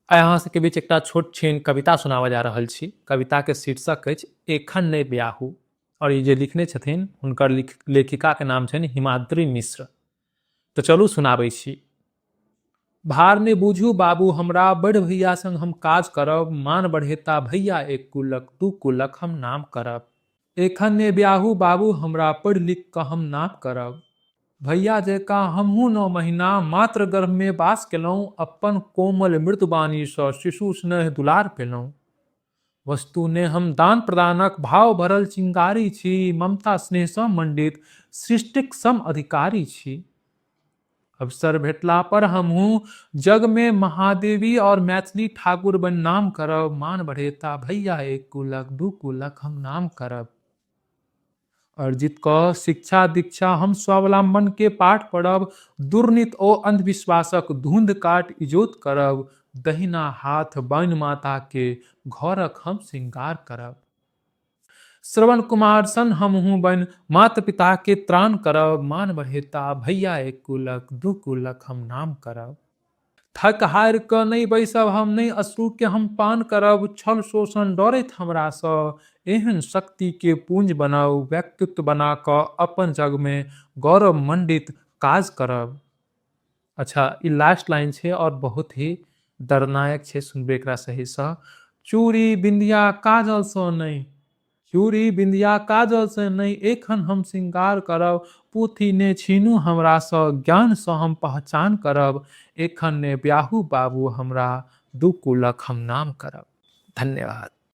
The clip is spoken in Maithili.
आइ अहाँ सबके बीच एकटा छोट छिन कविता सुनाबऽ जा रहल छी। कविताके शीर्षक अछि एखन नहि ब्याहू, आओर ई जे लिखने छथिन हुनकर लेखिकाके नाम छनि हिमाद्री मिश्र। तऽ चलू सुनाबै छी। भार नहि बूझू बाबू हमरा, बड़ भैया संग हम काज करब, मान बढ़ेता भैया एक कुलक दू कुलक हम नाम करब। एखन ने ब्याहू बाबू हमरा, पढ़ि लिख कऽ हम नाम करब। भैया जकाँ हमहूँ 9 महीना मात्र गर्भमे बास केलहुँ, अपन कोमल मृदुवाणीसँ शिशु स्नेह दुलार पेलहुँ। वस्तु ने हम दान प्रदानक भाव भरल चिंगारी छी, ममता स्नेहसँ मंडित सृष्टिक सम अधिकारी छी। अवसर भेटला पर हमहूँ जगमे महादेवी और मैथिली ठाकुर बन नाम करब, मान बढ़ेता भैया एक कुलक दू कुलक हम नाम करब। अर्जित कऽ शिक्षा दीक्षा हम स्वावलंबन के पाठ पढ़ब, दुर्नीत ओ अंधविश्वासक धुंध काट इजोत करब, दहिना हाथ बन माता के घरक हम श्रृंगार करब। श्रवण कुमार सन हमहूँ बन माता पिता के त्राण करब, मान बढ़ेता भैया एक कुलक दू कुलक हम नाम करब। थक हारि कऽ नहि बैसब हम, नहि अश्रुके हम पान करब, छल शोषण डरैत हमरासँ एहन शक्तिके पुंज बनाउ, व्यक्तित्व बना कऽ अपन जगमे गौरव मंडित काज करब। अच्छा, ई लास्ट लाइन छै और बहुत ही दर्दनायक छै, सुनबै एकरा सहीसँ। चूड़ी बिंदिया काजलसँ नहि, चूड़ी बिंदिया काजलसँ नहि एखन हम श्रृंगार करब, पोथी ने छीनू हमरासँ ज्ञानसँ हम पहचान करब, एखन ने ब्याहू बाबू हमरा दू कुलक हम नाम करब। धन्यवाद।